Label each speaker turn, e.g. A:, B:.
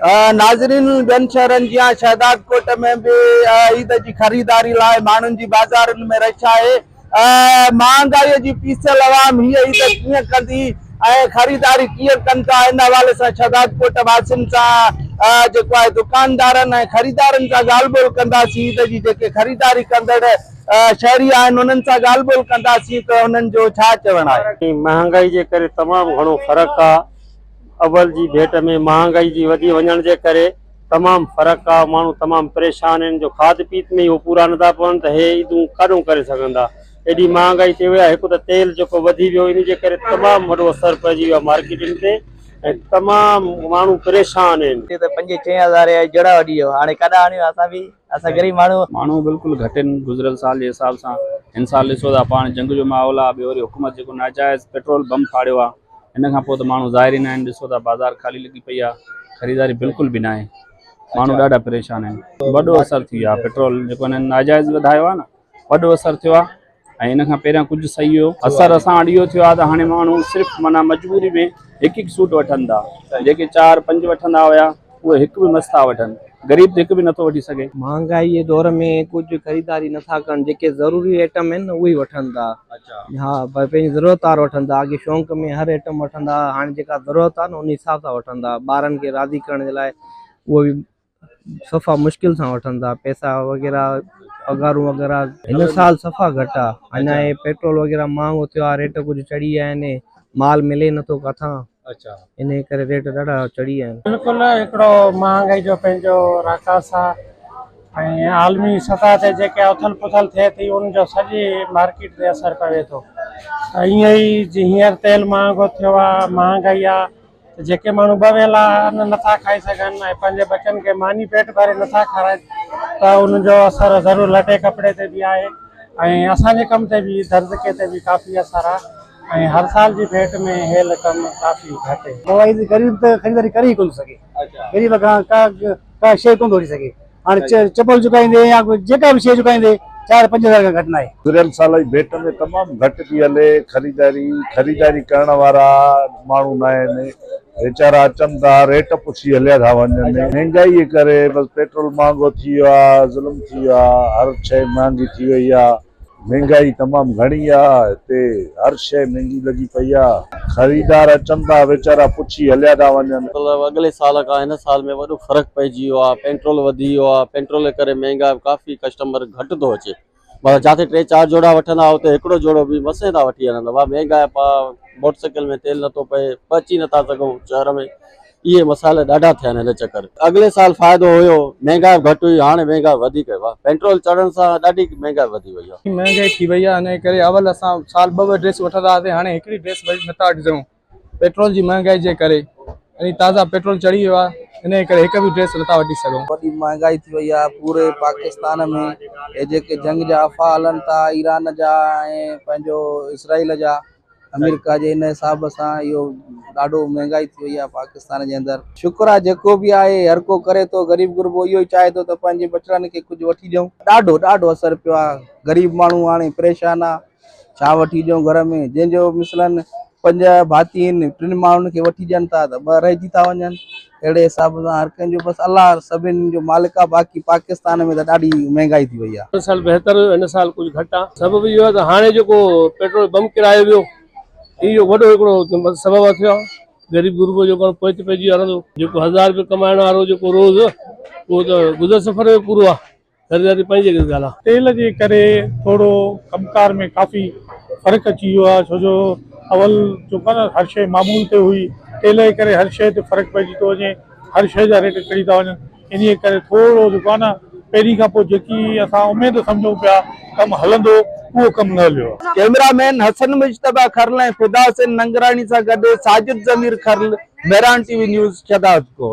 A: ناظرين ٻين شهرن جيان شهدادڪوٽ ۾ به عيد جي خريداري لاء ماڻهن جي بازارن ۾ رش آهي. مهانگائي جي پيسيل عوام هيء عيد ڪيئن ڪندي ۽ خريداري ڪيئن ڪن ٿا ان حوالي سان شهدادڪوٽ واسين سان جيڪو آهي دڪاندارن ۽ خريدارن سان ڳالهه ٻولهه ڪنداسين عيد جي جيڪي خريداري ڪندڙ شهري آهن انهن سان ڳالهه ٻولهه ڪنداسين ته انهن جو ڇا چوڻ آهي.
B: مهانگائي جي ڪري تمام گهڻو فرق آ اول جي ڀيٽ ۾ مهانگائي جي وڌي وڃڻ جي ڪري تمام فرق آ ماڻهو تمام پريشان آهن جو کاڌ پيت ۾ ئي هو پورا نٿا پون ته هي عيدون ڪاڏون ڪري سگهندا ايڏي مهانگائي ٿي وئي آ هڪ ته تيل جيڪو وڌي ويو ان جي ڪري تمام وڏو اثر پئجي ويو آ مارڪيٽن تي ۽ تمام ماڻهو پريشان آهن.
C: هتي ته پنجين چئين هزاري جا جوڙا وٺي ويو هاڻي ڪاڏان آڻيون اسان به اسان غريب ماڻهو.
D: ماڻهو بلڪل گهٽ آهن گذريل سال جي حساب سان هن سال ڏسو ٿا پاڻ جنگ جو ماحول آ ٻيو وري حڪومت جيڪو ناجائز پيٽرول بم ڦاڙيو آ ان کان پوء ته ماڻهو ظاهر ئي ناهن ڏسو ٿا بازار خالي لڳي پئي آهي خريداري بلڪل به ناهي ماڻهو ڏاڍا پريشان آهن وڏو اثر ٿي ويو آهي پيٽرول جيڪو هنن ناجائز وڌايو آهي نه وڏو اثر ٿيو آهي ۽ ان کان پهريان ڪجهه صحيح هيو اثر اسان وٽ اهو ٿيو آهي ته هاڻي ماڻهو صرف معنيٰ مجبوري ۾ هڪ هڪ سوٽ وٺن ٿا جيڪي چار پنج وٺندا هيا اهي هڪ به مس ٿا وٺن. غريب ته هڪ به نٿو وٺي سگهي.
E: مهانگائي جي دور ۾ ڪجهه خريداري نٿا ڪن جيڪي ضروري ائٽم آهن نه اهي ئي وٺن ٿا ها ڀئي پنهنجي ضرورت وارو وٺن ٿا اڳي شونق ۾ هر ائٽم وٺندا هئا هاڻي جيڪا ضرورت آهي نه ان حساب سان وٺن ٿا ٻارن کي راضي ڪرڻ جي لاء اهو به صفا مشڪل سان وٺن ٿا پئسا وغيره پگهارون وغيره هن سال صفا گهٽ آهي اڃا هي پيٽرول وغيره مهانگو ٿيو آهي ريٽ ڪجهه چڙهي ويا آهن مال ملي نٿو ڪٿان انهيء ڪري ريٽ ڏاڍا چڙهي ويا آهن.
F: بلڪل هڪڙو مهانگائي جو پنهنجو راڪاس آ ۽ عالمي سطح تي جيڪي اٿل پٿل ٿئي ٿي ان جو سڄي مارڪيٽ تي اثر پوي ٿو ته ائين ئي جي هينئر تيل مهانگو ٿيو آ مهانگائي آ ته جيڪي ماڻهو ٻه ويلا ان نٿا کائي سگهن ۽ پنهنجي ٻچن کي ماني پيٽ ڀري نٿا کارائن ته ان جو اثر ضرور لٽي ڪپڙي تي به آهي ۽ اسان جي ڪم تي به درزڪي تي به ڪافي اثر آ ۽ هر سال جي ڀيٽ ۾ هيل ڪم ڪافي گهٽ هي.
G: موبائل غريب ته خريداري ڪري ئي ڪونه ٿو سگهي غريب کان ڪا ڪا شيء ڪونه ٿو وٺي سگهي هاڻي چپل چڪائيندي يا جيڪا به شيء چڪائيندي چار 5000 کان گهٽ ناهي.
H: گذريل سال جي ڀيٽ ۾ تمام گهٽ پئي هلي خريداري، خريداري ڪرڻ وارا ماڻهو ناهن، ويچارا اچن ٿا ريٽ پڇي هليا ٿا وڃن، مهنگائي جي ڪري بس پيٽرول مهانگو ٿي ويو آهي، ظلم ٿي ويو آهي، هر شيء مهانگي ٿي وئي آهي. مهنگائي تمام گهڻي آ هتي هر شيء مهنگي لڳي پئي آ خريدار اچن ٿا ويچارا پڇي هليا ٿا وڃن.
B: مطلب اڳلي سال کان هن سال ۾ وڏو فرق پئجي ويو آ پيٽرول وڌي ويو آ پيٽرول جي ڪري مهنگائي به ڪافي ڪسٽمر گهٽ ٿو اچي مطلب جاتي ٽي چار جوڙا وٺندا اتي هڪڙو جوڙو به مسين ٿا وٺي هلن ڀاء مهنگائي پا موٽر سائيڪل ۾ تيل نٿو پئي پهچي نٿا سگهون شهر ۾ اهي مسئلا ڏاڍا ٿيا آهن هن چڪر. اڳلي سال فائدو هيو مهنگائي به گهٽ هئي هاڻي مهنگائي وڌيڪ آهي پيٽرول چڙهڻ سان ڏاڍي مهنگائي وڌي وئي آهي.
I: مهنگائي ٿي وئي آهي انهي ڪري اول اسان سال ٻه ٻه ڊريس وٺندا هئاسين هاڻي هڪڙي ڊريس به نٿا وٺي سگهون پيٽرول جي مهنگائي جي ڪري ۽ تازا پيٽرول چڙهي ويو آهي انهي ڪري هڪ به ڊريس نٿا وٺي سگهون.
J: وڏي مهانگائي ٿي وئي آهي پوري پاڪستان ۾ هي جيڪي جنگ جا افواهه هلن ٿا ايران جا ۽ پنهنجو اسرائيل جا آمريڪا جي ان حساب سان اهو ڏاڍو مهنگائي ٿي وئي آهي پاڪستان جي اندر شڪر آهي جيڪو به آهي هر ڪو ڪري ٿو غريب غربو اهو ئي چاهي ٿو ته پنهنجي ٻچڙن کي ڪجهه وٺي ڏيون ڏاڍو ڏاڍو اثر پيو آهي غريب ماڻهو هاڻي پريشان آهي ڇا وٺي ڏيون گهر ۾ جنهن جو مثلاً پنج ڀاتي آهن ٽن ماڻهن کي وٺي ڏين ٿا ته ٻه رهجي ٿا وڃن اهڙي حساب سان هر ڪنهن جو بس الله سڀني جو مالڪ آهي باقي پاڪستان ۾ ته ڏاڍي مهنگائي ٿي وئي آهي.
K: هن سال بهتر هيو هن سال ڪجهه گهٽ آهي سبب اهو آهي ته هاڻي جيڪو پيٽرول بم ڪرايو ويو اهو وڏو هڪڙو سبب ٿيو آهي غريب غربو جيڪو آهي پوئتي پئجي ويو هلندو جيڪو هزار روپيو ڪمائڻ وارو جيڪو روز اهو ته گذر سفر ۾ پورو آهي خريداري پنهنجي ڳالهه آهي.
F: تيل جي ڪري ٿورو ڪم ڪار ۾ ڪافي فرق اچي ويو آهي ڇو جو اول جيڪو آهي نه هر شيء معمول تي هئي تيل جي ڪري هر شيء تي فرق پئجي ٿو وڃي هر شيء جا ريٽ چڙهي ٿا وڃن انهي ڪري ٿورو جيڪو آهي نه پهرين کان پوء جيڪي اسان اميد سمجهون پيا ڪم هلندو اهو ڪم نه هليو آهي.
A: ڪئميرا مين حسن مجتبيٰ کرل ۽ فدا حسين ننگراڻي سان گڏ Sajid Zameer Kharal, Mehran T V news, Shahdadkot.